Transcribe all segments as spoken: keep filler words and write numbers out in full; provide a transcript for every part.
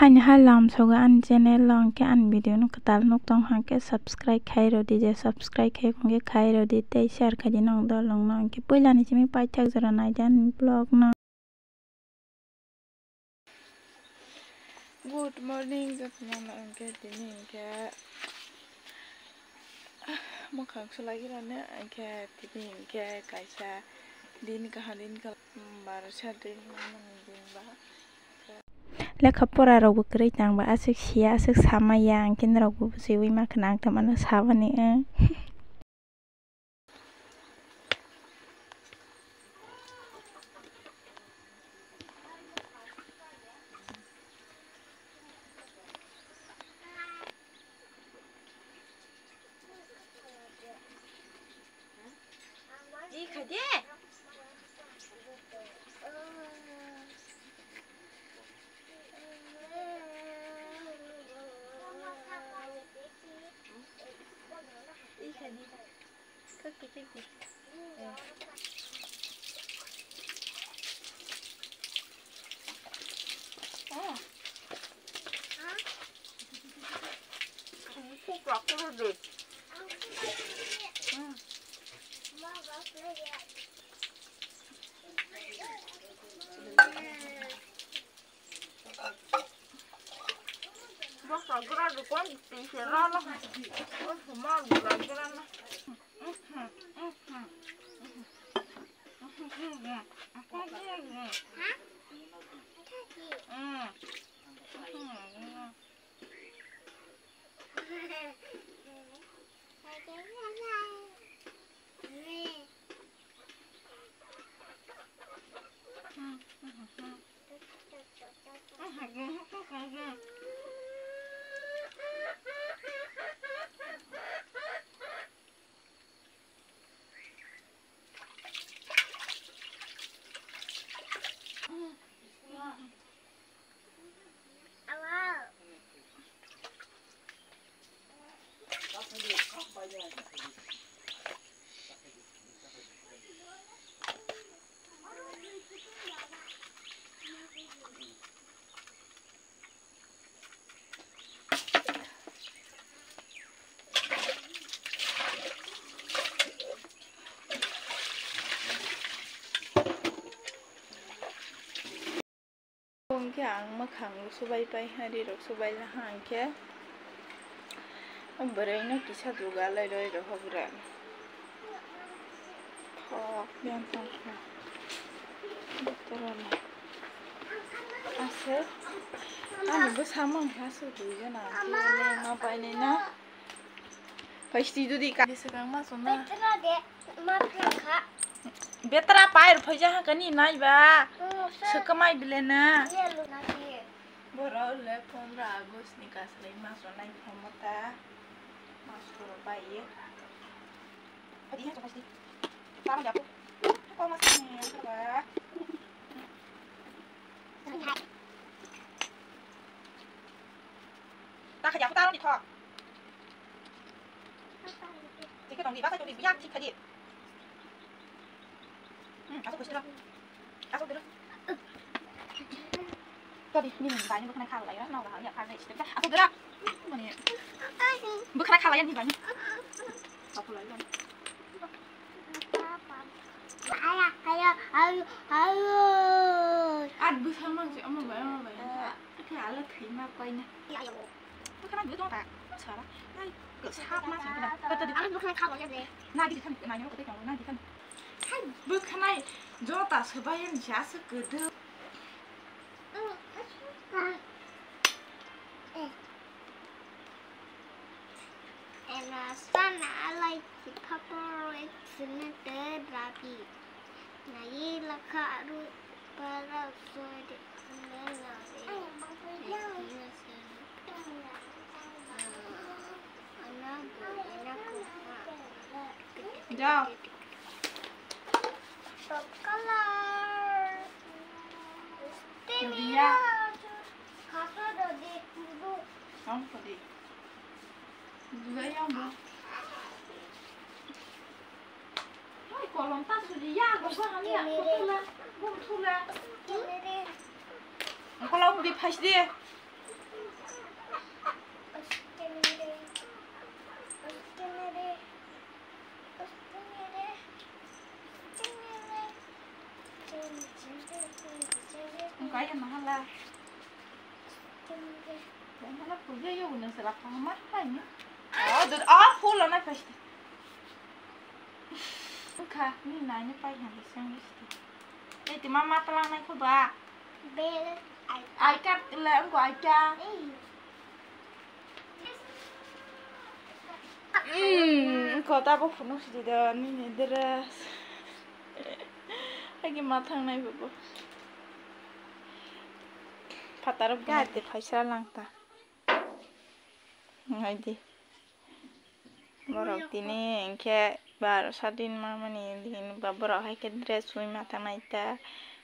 Ani hai lam sogo ani channel o, hwnkhe ani video no kwtal nuk tong hwnkhe subscribe khai rw di, je subscribe khai hwnkhe khai rw di tei share khai di nwng dol rok no, hwnkhe puila ni simi paithak jora nai di ani vlog no. Good morning, jotono no hwnkhe tini hwnkhe mwkhang swlai rwna hwnkhe tini hwnkhe kaisa din kaham din kaham barsa din manwi din ba. Lekha pora rok bo kwrwi tang ba, aswk siya, aswk sama ya, hwnkhe norok bo bwswi wi ma khna ang tongmano sabani. Di kha de. Di kha di. Kaki, kaki. Eh. Oh. Kuk rakuru de. Hmm. Bwsa gra dukon twi se rw na. Bwsa ma gra gra na. Hwnkhe ang mwkhang rok subai pai ha, ri rok subai la ha, hwnkhe bwrwi no kisa jugal lai roi rw hok rw. Thok yang tong kha. Botorani. Ase. Ani bwsa mang kha su dui jona. Ani ma pai nai na. Phai sidi dudi ka. Bisi kang ma sona. Betra de. Ma kha. Betra pai ro phai ja ha kani nai ba. Sekamai bile na. Borok le pondro August ni kaslai mas rok nai phaimata. Mas rok bai ye. Adi ha chokasi. Tama japu. Ko mas ni ba. Ta khaja putaro ni thok. Tike tong di, basa tong di, biya thik khaji. Hmm, asok bistro. Asok dulu. Tadi, ni ni bai ni bukan khala ya, no lah ya khala istri. Asok dulu. Mani. Bukan khala ya ni bai. Apa lagi? Ayo, ayo, ayo, ayo. At bwsa mang se, omo bai, omo bai. Khe ala thwi ma koi na. Ayo. Bwkhana gwi tong ta. Sara. Nai, sap ma sing kena. Kata di. Ang bwkhana kha lo ya de. Na di khan, na yo kata kang, na di khan. Hai, bwkhana jota swbai ni sa se kudu. Ena sana alai si phapo ek sene te rabi. Na ye lakha aru para soi de. Jao. Jodi ya. Ang padi. Juga yang bo. Hai kolom ta sudi ya, go go hani ya, go thula, go thula. Ang kolom di phai di. Pai na hala. Pai na hala, pui yo yo na sala pa ma pai ni. Oh, dur, ah, full na pai. Kha, ni nai ni pai han sang ni. Eh, ti mama talang nai ko ba. Bel, ai. Ai ka, le ang ko ai ka. Eh. Hmm, ko ta bo phunuk sidi do, ni ni dress. Agi ma thang nai bo. Phatar ga te phaisa lang ta. Ngai di. Borok tini hinkhe bar sadin mamani din ba borok hai khe dress sui ma tangnai ta.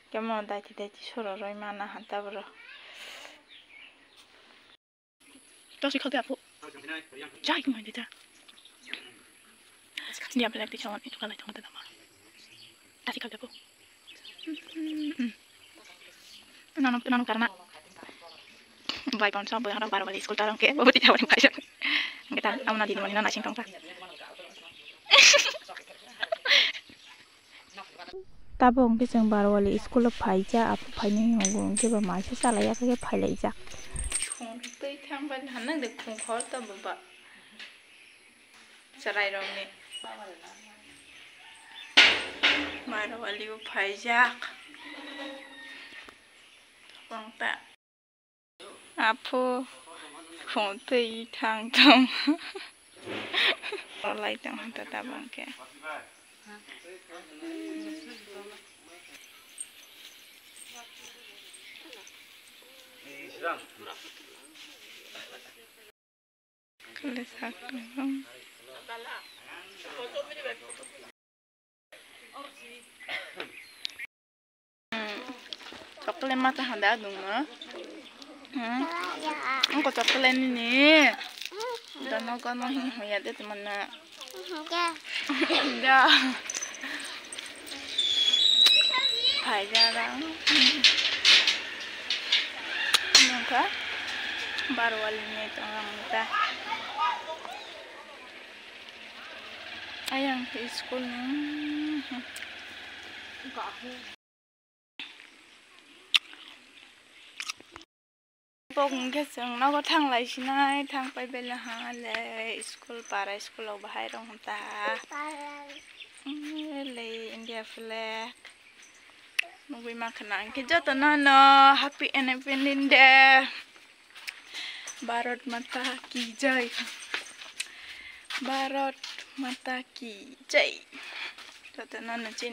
Kemo daiti daiti sororoi mana hanta borok. Tosi khalte apo. Jai kumai dita. Dia belak di chawan itu kalai thong tadama. Tosi khalte apo. Hmm. Nano, nano karena. Bai pon sa, bai harap baru balik school tarong ke, bawa tidak balik balik. Kita, kamu nanti di mana nasi tong ta. Tabuk hwnkhe chwng Barwali school-o phaijak, aphuru phainai hwngo hwnkhe bo maisa chalaijak khe phailaijak. Khung twi thang bai hanang de khung khor ta bo ba. Chwrairokni Barwali-o phaijak. Tabuk ta. Aphu khung twi thang tong. Rolai tong hwn ta tabuk khe. Kle sak tong. Chocolate mata handa dungma. Hmm. Ang ko chocolate ni ni. Dono kono hi hoya de teman na. Da. Phai da da. Nungkha. Barwali ni tong ang ta. Ayang ke school ni. Pok hwnkhe chwng nogo thanglai sinai, thang pai bele ha le school, para school rok bahai rok ta. Le India flag nugui ma khna hwnkhe joto no no happy independence day. Bharat Mata ki jai. Bharat Mata ki jai. Joto no no chini.